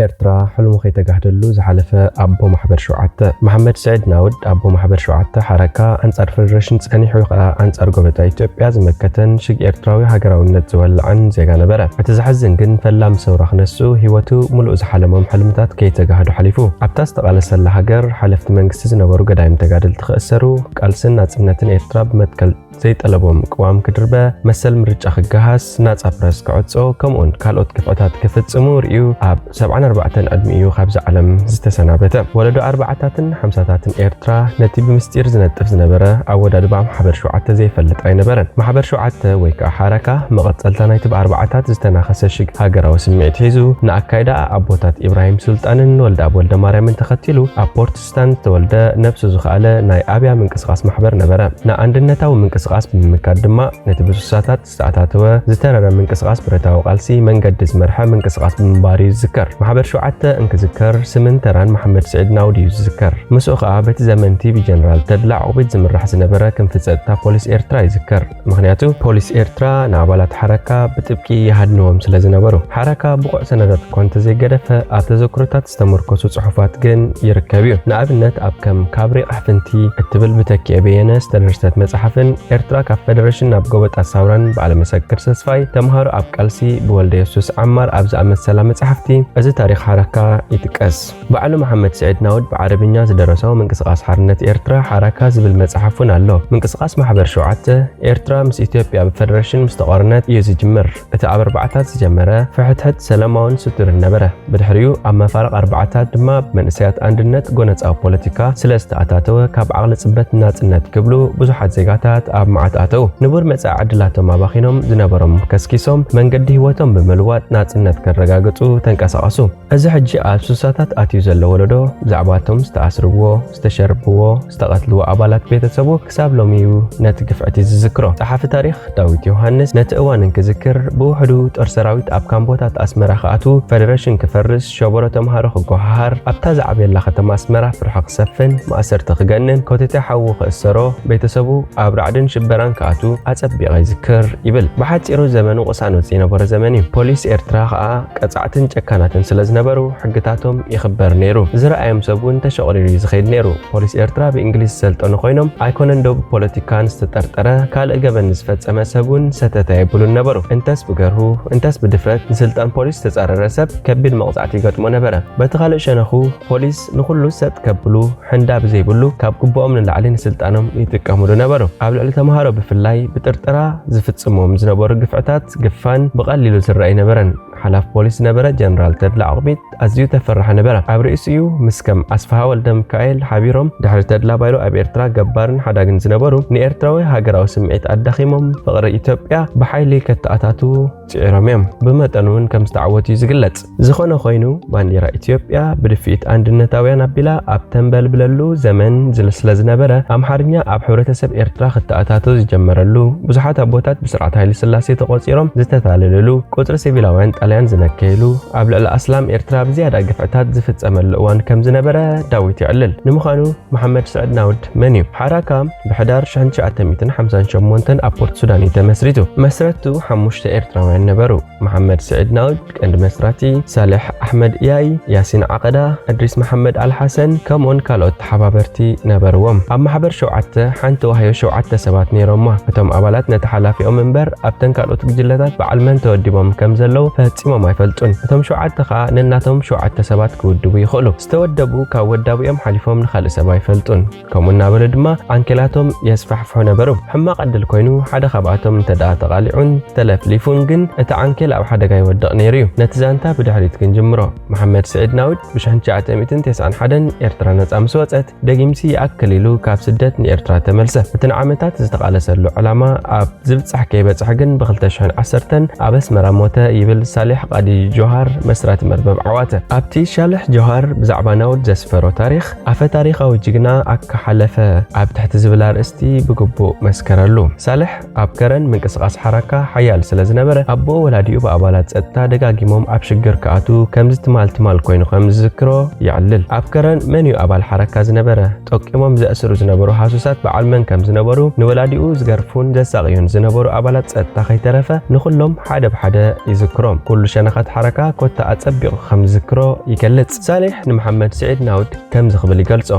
ኤርትራ ሕልሙ ከይተጋህደሉ ዝሓለፈ ኣቦ ማሕበር ሸውዓተ። መሓመድ ስዒድ ናውድ ኣቦ ማሕበር ሸውዓተ ሓረካ ኣንጻር ፈደረሽን ጸኒሑ ከኣ ኣንጻር ጎበጣ ኢትዮጵያ ዝመከተን ሽግ ኤርትራዊ ሃገራውነት ዝወለዐን ዜጋ ነበረ። እቲ ዘሕዝን ግን ፈላሚ ሰውራ ክነሱ ህይወቱ ምሉእ ዝሓለሞም ሕልምታት ከይተጋህዱ ሓሊፉ። ኣብታ ዝተቓለሰላ ሃገር ሓለፍቲ መንግስቲ ዝነበሩ ገዳይም ተጋደልቲ ክእሰሩ፣ ቃልስን ናጽነትን ኤርትራ ብመትከል ዘይጠለቦም ቅዋም ክድርበ፣ መሰል ምርጫ ክገሃስ፣ ናጻ ፕረስ ክዕጾ፣ ከምኡውን ካልኦት ግፍዕታት ክፍጽሙ ርእዩ ኣብ ሰብዓን ኣርባዕተን ዕድሚኡ ካብዚ ዓለም ዝተሰናበተ። ወለዶ ኣርባዓታትን ሓምሳታትን ኤርትራ ነቲ ብምስጢር ዝነጥፍ ዝነበረ ኣወዳድባ ማሕበር ሸውዓተ ዘይፈልጥ ኣይነበረን። ማሕበር ሸውዓተ ወይ ከኣ ሓረካ መቐጸልታ ናይቲ ብኣርባዓታት ዝተናኸሰ ሽግ ሃገራዊ ስምዒት ሒዙ፣ ንኣካይዳ ኣቦታት ኢብራሂም ሱልጣንን ወልደኣብ ወልደማርያምን ተኸቲሉ ኣብ ፖርትስታን ዝተወልደ ነብሱ ዝኸኣለ ናይ ኣብያ ምንቅስቓስ ማሕበር ነበረ። ንኣንድነታዊ ምንቅስቓስ ብምምካድ ድማ ነቲ ብሱሳታት ዝተኣታተወ ዝተረረ ምንቅስቓስ ብረታዊ ቃልሲ መንገዲ ዝመርሐ ምንቅስቓስ ብምንባሩ እዩ ዝዝከር። ማሕበር ሸውዓተ እንክዝከር ስምን ተራን መሓመድ ስዒድ ናውድ እዩ ዝዝከር። ምስኡ ከኣ በቲ ዘመንቲ ብጀነራል ተድላ ዕቑቢት ዝምራሕ ዝነበረ ክንፊ ጸጥታ ፖሊስ ኤርትራ ይዝከር። ምኽንያቱ ፖሊስ ኤርትራ ንኣባላት ሓረካ ብጥብቂ ይሃድንዎም ስለ ዝነበሩ። ሓረካ ብቑዕ ሰነዳት እኳ እንተዘይገደፈ ኣብ ተዘክሮታት ዝተመርኮሱ ጽሑፋት ግን ይርከብ እዩ። ንኣብነት ኣብ ከም ካብ ሪቕ ኣሕፍንቲ እትብል ብተኪኤ በየነ ዝተደርሰት መጽሓፍን ኤርትራ ካብ ፈደረሽን ናብ ጎበጣ ሳውራን በዓለ መሰክር ተስፋይ ተምሃሮ ኣብ ቃልሲ ብወልደ የሱስ ዓማር ኣብ ዝኣመሰላ መጻሕፍቲ እዚ ታሪኽ ሓረካ ይጥቀስ። ባዕሉ መሓመድ ስዒድ ናውድ ብዓረብኛ ዝደረሶ ምንቅስቓስ ሓርነት ኤርትራ ሓራካ ዝብል መጽሓፍ እውን ኣሎ። ምንቅስቓስ ማሕበር ሸውዓተ ኤርትራ ምስ ኢትዮጵያ ብፈደረሽን ምስ ተቖርነት እዩ ዝጅምር። እቲ ኣብ ኣርባዓታት ዝጀመረ ፍሕትሕት ሰላማውን ስቱርን ነበረ። ብድሕሪኡ ኣብ መፋርቕ ኣርባዓታት ድማ ብመንእሰያት ኣንድነት ጎነጻዊ ፖለቲካ ስለ ዝተኣታተወ ካብ ዓቕሊ ጽበት ናጽነት ክብሉ ብዙሓት ዜጋታት ኣብ መዓት ኣተዉ። ንቡር መጻኢ ዕድላቶም ኣባኺኖም ዝነበሮም ከስኪሶም መንገዲ ህይወቶም ብምልዋጥ ናጽነት ከረጋግጹ ተንቀሳቐሱ። እዚ ሕጂ ኣብ ሱሳታት ኣትዩ ዘሎ ወለዶ ብዛዕባቶም ዝተኣስርዎ፣ ዝተሸርብዎ፣ ዝተቐትልዎ ኣባላት ቤተሰቡ ክሳብ ሎሚ እዩ ነቲ ግፍዕቲ ዝዝክሮ። ጸሓፊ ታሪኽ ዳዊት ዮሃንስ ነቲ እዋን እንክዝክር ብውሕዱ ጦር ሰራዊት ኣብ ካምቦታት ኣስመራ ክኣትዉ፣ ፈደረሽን ክፈርስ፣ ሸበሮ ተምሃሮ ክጓሃሃር፣ ኣብታ ዝዓበየላ ከተማ ኣስመራ ፍርሒ ክሰፍን፣ ማእሰርቲ ክገንን፣ ኮቴቴ ሓዉ ክእሰሮ፣ ቤተሰቡ ኣብ ራዕድን ሽበራን ክኣትዉ ኣጸቢቐ ይዝክር ይብል። ብሓጺሩ ዘመኑ ቅሳኖት ዘይነበሮ ዘመን እዩ። ፖሊስ ኤርትራ ከኣ ቀጻዕትን ጨካናትን ስለ ዝነበሩ ሕግታቶም ይኽበር ነይሩ። ዝረኣዮም ሰብ እውን ተሸቑሪሩ እዩ ዝኸይድ ነይሩ። ፖሊስ ኤርትራ ብእንግሊዝ ዝሰልጠኑ ኮይኖም ኣይኮነን ዶ ብፖለቲካን ዝተጠርጠረ ካልእ ገበን ዝፈጸመ ሰብ እውን ሰተት ኣይብሉን ነበሩ። እንተስ ብገርሁ እንተስ ብድፍረት ንስልጣን ፖሊስ ዝተጻረረ ሰብ ከቢድ መቕጻዕቲ ይገጥሞ ነበረ። በቲ ካልእ ሸነኹ ፖሊስ ንኹሉ ሰጥ ከብሉ ሕንዳ ብዘይብሉ ካብ ግብኦም ንላዕሊ ንስልጣኖም ይጥቀምሉ ነበሩ። ኣብ ልዕሊ ተምሃሮ ብፍላይ ብጥርጠራ ዝፍጽሞም ዝነበሩ ግፍዕታት ግፋን ብቐሊሉ ዝረኣ ኣይነበረን። ሓላፊ ፖሊስ ዝነበረ ጀነራል ተድላ ዕቑቢት ኣዝዩ ተፈራሒ ነበረ። ኣብ ርእሲኡ ምስ ከም ኣስፍሃ ወልደ ሚካኤል ሓቢሮም ድሕሪ ተድላ ባይሮ ኣብ ኤርትራ ገባርን ሓዳግን ዝነበሩ ንኤርትራዊ ሃገራዊ ስምዒት ኣዳኺሞም ፍቕሪ ኢትዮጵያ ብሓይሊ ከተኣታትዉ ጽዒሮም እዮም። ብመጠኑ እውን ከም ዝተዓወቱ እዩ ዝግለጽ። ዝኾነ ኮይኑ ባንዲራ ኢትዮጵያ ብድፍኢት ኣንድነታውያን ኣቢላ ኣብ ተንበልብለሉ ዘመን ዝል-፣ ስለ ዝነበረ ኣምሓርኛ ኣብ ሕብረተሰብ ኤርትራ ክተኣታቶ ዝጀመረሉ፣ ብዙሓት ኣቦታት ብስርዓት ሃይለ ስላሴ ተቖጺሮም ዝተታለለሉ፣ ቁጽሪ ሲቪላውያን ጣልያን ዝነከየሉ፣ ኣብ ልዕሊ ኣስላም ኤርትራ ብዝያዳ ግፍዕታት ዝፍጸመሉ እዋን ከም ዝነበረ ዳዊት የዕልል። ንምዃኑ መሓመድ ስዕድ ናውድ መን እዩ? ሓራካ ብሕዳር ሽሕን ትሽዓተ ሚእትን ሓምሳን ሸሞንተን ኣብ ፖርት ሱዳን እዩ ተመስሪቱ። መስረቱ ሓሙሽተ ኤርትራውያን ነበሩ። መሓመድ ስዒድ ናውድ ቀንዲ መስራቲ፣ ሳልሕ ኣሕመድ እያይ፣ ያሲን ዓቐዳ፣ እድሪስ መሓመድ ኣልሓሰን ከምኡውን ካልኦት ተሓባበርቲ ነበርዎም። ኣብ ማሕበር ሸውዓተ ሓንቲ ዋህዮ ሸውዓተ ሰባት ነይሮማ። እቶም ኣባላት ነቲ ሓላፊኦም እምበር ኣብተን ካልኦት ጉጅለታት በዓል መን ተወዲቦም ከም ዘለዉ ፈጺሞም ኣይፈልጡን። እቶም ሸውዓተ ከኣ ነናቶም ሸውዓተ ሰባት ክውድቡ ይኽእሉ። ዝተወደቡ ካብ ወዳቢኦም ሓሊፎም ንኻልእ ሰብ ኣይፈልጡን። ከምኡ እናበሉ ድማ ዓንኬላቶም የስፋሕፍሑ ነበሩ። ሕማቕ ዕድል ኮይኑ ሓደ ካብኣቶም እንተ ደኣ ተቓሊዑን ተለፍሊፉን ግን እቲ ዓንኬል ኣብ ሓደጋ ይወድቕ ነይሩ እዩ። ነቲ ዛንታ ብድሕሪት ክንጅምሮ። መሓመድ ስዒድ ናውድ ብሽሕን ትሽዓተ ሚእትን ተስዓን ሓደን ኤርትራ ነጻ ምስ ወጸት ደጊምሲ ይኣክል ኢሉ ካብ ስደት ንኤርትራ ተመልሰ። እቲ ንዓመታት ዝተቓለሰሉ ዕላማ ኣብ ዝብጻሕ ከይበጽሐ ግን ብኽልተ ሽሕን ዓሰርተን ኣብ ኣስመራ ሞተ ይብል ሳሌሕ ቃዲ ጆሃር መስራቲ መርበብ ዓዋተ። ኣብቲ ሳሌሕ ጆሃር ብዛዕባ ናውድ ዘስፈሮ ታሪኽ ኣፈ ታሪኻዊ ጅግና ኣካ ሓለፈ ኣብ ትሕቲ ዝብል ኣርእስቲ ብግቡእ መስከረሉ። ሳልሕ ኣብ ከረን ምንቅስቓስ ሓራካ ሓያል ስለ ዝነበረ፣ ኣቦኡ ወላዲኡ ብኣባላት ጸጥታ ደጋጊሞም ኣብ ሽግር ክኣትዉ ከምዚ ትማል ትማል ኮይኑ ከም ዝዝክሮ የዕልል። ኣብ ከረን መን እዩ ኣባል ሓረካ ዝነበረ? ጠቂሞም ዘእስሩ ዝነበሩ ሃሱሳት በዓል መን ከም ዝነበሩ፣ ንወላዲኡ ዝገርፉን ዘሳቕዩን ዝነበሩ ኣባላት ጸጥታ ከይተረፈ ንኹሎም ሓደ ብሓደ ይዝክሮም። ኩሉ ሸነኻት ሓረካ ኮታ ኣጸቢቑ ከም ዝዝክሮ ይገልጽ። ሳሌሕ ንመሓመድ ስዒድ ናውድ ከምዚ ክብል ይገልጾ።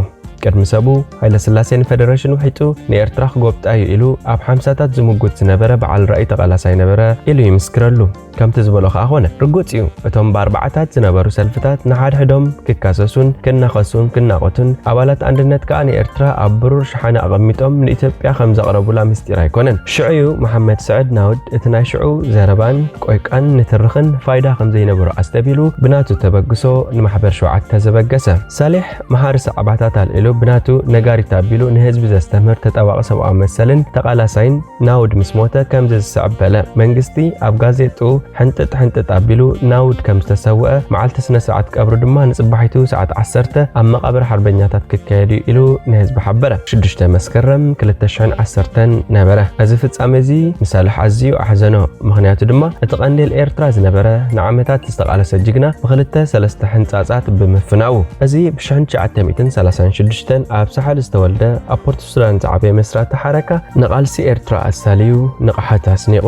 ቅድሚ ሰቡ፣ ሃይለስላሴ ንፈደረሽን ውሒጡ ንኤርትራ ክጎብጣ እዩ ኢሉ ኣብ ሓምሳታት ዝምጉት ዝነበረ በዓል ራእይ ተቓላሳይ ነበረ ኢሉ ይምስክረሉ። ከምቲ ዝበሎ ከኣ ኾነ። ርጉጽ እዩ፣ እቶም ብኣርባዓታት ዝነበሩ ሰልፍታት ንሓድሕዶም ክካሰሱን ክናኸሱን ክናቖቱን፣ ኣባላት ኣንድነት ከኣ ንኤርትራ ኣብ ብሩር ሸሓነ ኣቐሚጦም ንኢትዮጵያ ከም ዘቕረቡላ ምስጢር ኣይኮነን። ሽዑ እዩ መሓመድ ስዕድ ናውድ እቲ ናይ ሽዑ ዘረባን ቆይቃን ንትርኽን ፋይዳ ከም ዘይነበሮ ኣስተብሂሉ ብናቱ ተበግሶ ንማሕበር ሸውዓተ ዘበገሰ። ሳሌሕ መሃሪ ሰዓባታት ኣልዒሉ ብናቱ ነጋሪት ኣቢሉ ንህዝቢ ዘስተምህር ተጣባቒ ሰብኣዊ መሰልን ተቓላሳይን ናውድ ምስ ሞተ ከምዚ ዝስዕብ በለ። መንግስቲ ኣብ ጋዜጥኡ ሕንጥጥ ሕንጥጥ ኣቢሉ ናውድ ከም ዝተሰውአ፣ መዓልቲ ስነ ስርዓት ቀብሩ ድማ ንጽባሒቱ ሰዓት ዓሰርተ ኣብ መቓብር ሓርበኛታት ክካየድ እዩ ኢሉ ንህዝቢ ሓበረ። ሽዱሽተ መስከረም ክልተ ሽሕን ዓሰርተን ነበረ። እዚ ፍጻሜ እዚ ንሳልሕ ኣዝዩ ኣሕዘኖ። ምኽንያቱ ድማ እቲ ቀንዴል ኤርትራ ዝነበረ ንዓመታት ዝተቓለሰ ጅግና ብኽልተ ሰለስተ ሕንጻጻት ብምፍናዉ። እዚ ብሽሕን ትሽዓተ ሚእትን ሰላሳን ሽዱሽተን ኣብ ሳሕል ዝተወልደ ኣብ ፖርት ሱዳን ዝዓበየ መስራቲ ሓረካ ንቓልሲ ኤርትራ ኣሳልዩ ንቕሓት ኣስኒቑ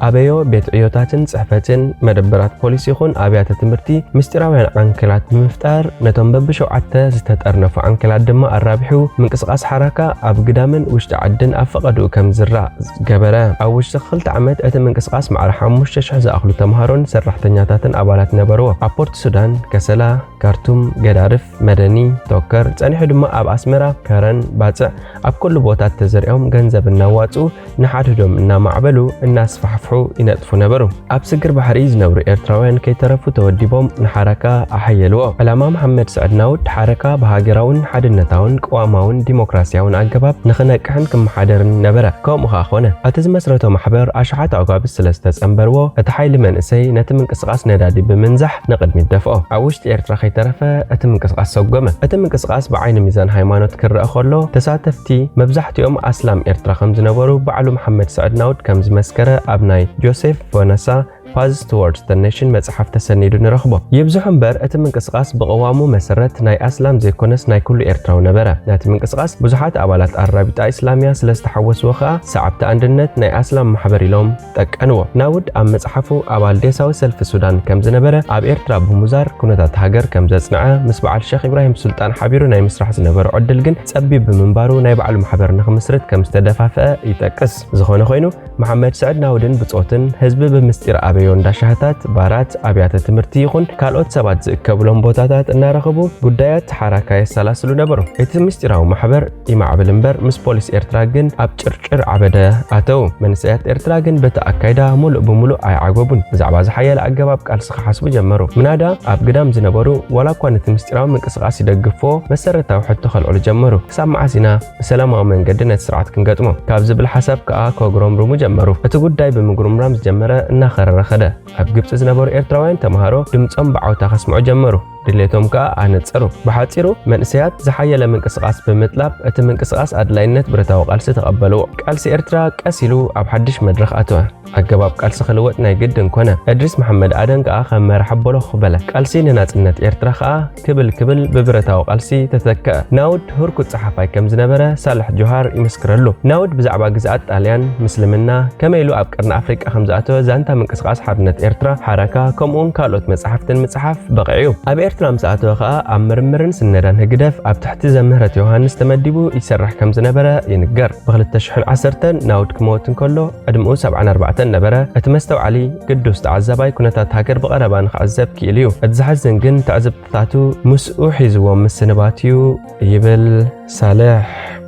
ኣበዮ ቤት ዕዮታትን ጽሕፈትን መደበራት ፖሊስ ይኹን ኣብያተ ትምህርቲ ምስጢራውያን ዓንኬላት ብምፍጣር ነቶም በብሸውዓተ ዝተጠርነፉ ዓንኬላት ድማ ኣራቢሑ ምንቅስቓስ ሓረካ ኣብ ግዳምን ውሽጢ ዓድን ኣብ ፈቐድኡ ከም ዝራእ ገበረ። ኣብ ውሽጢ ክልተ ዓመት እቲ ምንቅስቓስ ማዕረ ሓሙሽተ ሽሕ ዝኣኽሉ ተምሃሮን ሰራሕተኛታትን ኣባላት ነበርዎ። ኣብ ፖርት ሱዳን፣ ከሰላ፣ ካርቱም፣ ገዳርፍ፣ መደኒ፣ ቶከር፣ ጸኒሑ ድማ ኣብ ኣስመራ፣ ከረን፣ ባጽዕ ኣብ ኩሉ ቦታት ተዘሪኦም ገንዘብ እናዋጽኡ ንሓድሕዶም እናማዕበሉ እናስፋሕፍሑ ይነጥፉ ነበሩ። ኣብ ስግር ባሕሪ ዝነብሩ ኤርትራውያን ከይተረፉ ተወዲቦም ንሓረካ ኣሓየልዎ። ዕላማ መሓመድ ስዕድ ናውድ ሓረካ ብሃገራውን ሓድነታውን ቅዋማውን ዲሞክራሲያውን ኣገባብ ንኽነቅሕን ክመሓደርን ነበረ። ከምኡ ኸኣ ኾነ። እቲ ዝመስረቶ ማሕበር ኣሽሓት ኣጓብዝ ስለ ዝተጸንበርዎ፣ እቲ ሓይሊ መንእሰይ ነቲ ምንቅስቓስ ነዳዲ ብምንዛሕ ንቕድሚት ደፍኦ። ኣብ ውሽጢ ኤርትራ ከይተረፈ እቲ ምንቅስቓስ ሰጎመ። እቲ ምንቅስቓስ ብዓይኒ ሚዛን ሃይማኖት ክረአ ከሎ፣ ተሳተፍቲ መብዛሕትኦም ኣስላም ኤርትራ ከም ዝነበሩ ባዕሉ መሓመድ ስዕድ ናውድ ከም ዝመስከረ ኣብ ናይ ጆሴፍ ፎነሳ Paths Towards the Nation መጽሓፍ ተሰኒዱ ንረኽቦ። ይብዝሑ እምበር እቲ ምንቅስቓስ ብቕዋሙ መሰረት ናይ ኣስላም ዘይኮነስ ናይ ኩሉ ኤርትራዊ ነበረ። ነቲ ምንቅስቓስ ብዙሓት ኣባላት ኣራቢጣ ኢስላምያ ስለ ዝተሓወስዎ ከኣ ሰዓብቲ ኣንድነት ናይ ኣስላም ማሕበር ኢሎም ጠቀንዎ። ናውድ ኣብ መጽሓፉ ኣባል ዴሳዊ ሰልፊ ሱዳን ከም ዝነበረ፣ ኣብ ኤርትራ ብምዛር ኩነታት ሃገር ከም ዘጽንዐ፣ ምስ በዓል ሸኽ ኢብራሂም ሱልጣን ሓቢሩ ናይ ምስራሕ ዝነበሮ ዕድል ግን ጸቢብ ብምንባሩ ናይ ባዕሉ ማሕበር ንኽምስርት ከም ዝተደፋፍአ ይጠቅስ። ዝኾነ ኮይኑ፣ መሓመድ ስዕድ ናውድን ብጾትን ህዝቢ ብምስጢር ኣበዮ እንዳ ሻህታት፣ ባራት፣ ኣብያተ ትምህርቲ ይኹን ካልኦት ሰባት ዝእከብሎም ቦታታት እናረኸቡ ጉዳያት ሓራካ የሰላስሉ ነበሩ። እቲ ምስጢራዊ ማሕበር ይማዕብል እምበር ምስ ፖሊስ ኤርትራ ግን ኣብ ጭርጭር ዓበደ ኣተዉ። መንእሰያት ኤርትራ ግን በቲ ኣካይዳ ሙሉእ ብሙሉእ ኣይዓገቡን። ብዛዕባ ዝሓየለ ኣገባብ ቃልሲ ክሓስቡ ጀመሩ። ምናዳ ኣብ ግዳም ዝነበሩ ዋላ እኳ ነቲ ምስጢራዊ ምንቅስቓስ ይደግፍዎ፣ መሰረታዊ ሕቶ ከልዕሉ ጀመሩ። ክሳብ መዓስ ኢና ብሰላማዊ መንገዲ ነቲ ስርዓት ክንገጥሞ ካብ ዝብል ሓሳብ ከኣ ከጉረምርሙ ጀመሩ። እቲ ጉዳይ ብምጉርምራም ዝጀመረ እናኸረረ ኸደ። ኣብ ግብጺ ዝነበሩ ኤርትራውያን ተምሃሮ ድምጾም ብዓውታ ከስምዑ ጀመሩ። ድሌቶም ከኣ ኣነጸሩ። ብሓጺሩ መንእሰያት ዝሓየለ ምንቅስቓስ ብምጥላብ እቲ ምንቅስቓስ ኣድላይነት ብረታዊ ቃልሲ ተቐበልዎ። ቃልሲ ኤርትራ ቀስ ኢሉ ኣብ ሓድሽ መድረኽ ኣተወ። ኣገባብ ቃልሲ ክልወጥ ናይ ግድን ኮነ። እድሪስ መሓመድ ኣደን ከኣ ከም መራሕ ቦሎኽ በለ። ቃልሲ ንናጽነት ኤርትራ ከኣ ክብል ክብል ብብረታዊ ቃልሲ ተተክአ። ናውድ ህርኩት ጸሓፋይ ከም ዝነበረ ሳልሕ ጆሃር ይምስክረሉ። ናውድ ብዛዕባ ግዝኣት ጣልያን፣ ምስልምና፣ ከመይ ኢሉ ኣብ ቀርኒ ኣፍሪቃ ከም ዝኣተወ ዛንታ ምንቅስቓስ ሓርነት ኤርትራ፣ ሓረካ፣ ከምኡውን ካልኦት መጻሕፍትን ምጽሓፍ በቒዑ። ኣብ ኤርትራ ምስ ኣተወ ከኣ ኣብ ምርምርን ስነዳን ህግደፍ ኣብ ትሕቲ ዘምህረት ዮሃንስ ተመዲቡ ይሰርሕ ከም ዝነበረ ይንገር። ብ ክልተ ሽሕን ዓሰርተን ናውድ ክመውት እንከሎ ዕድመኡ ሰብዓን ኣርባዕተን ነበረ። እቲ መስተውዓሊ ግዱስ ተዓዛባይ ኩነታት ሃገር ብቐረባ ንኽዕዘብ ክኢሉ እዩ። እቲ ዘሕዝን ግን ትዕዝብትታቱ ምስኡ ሒዝዎም ምስንባቱ እዩ ይብል ሳልሕ።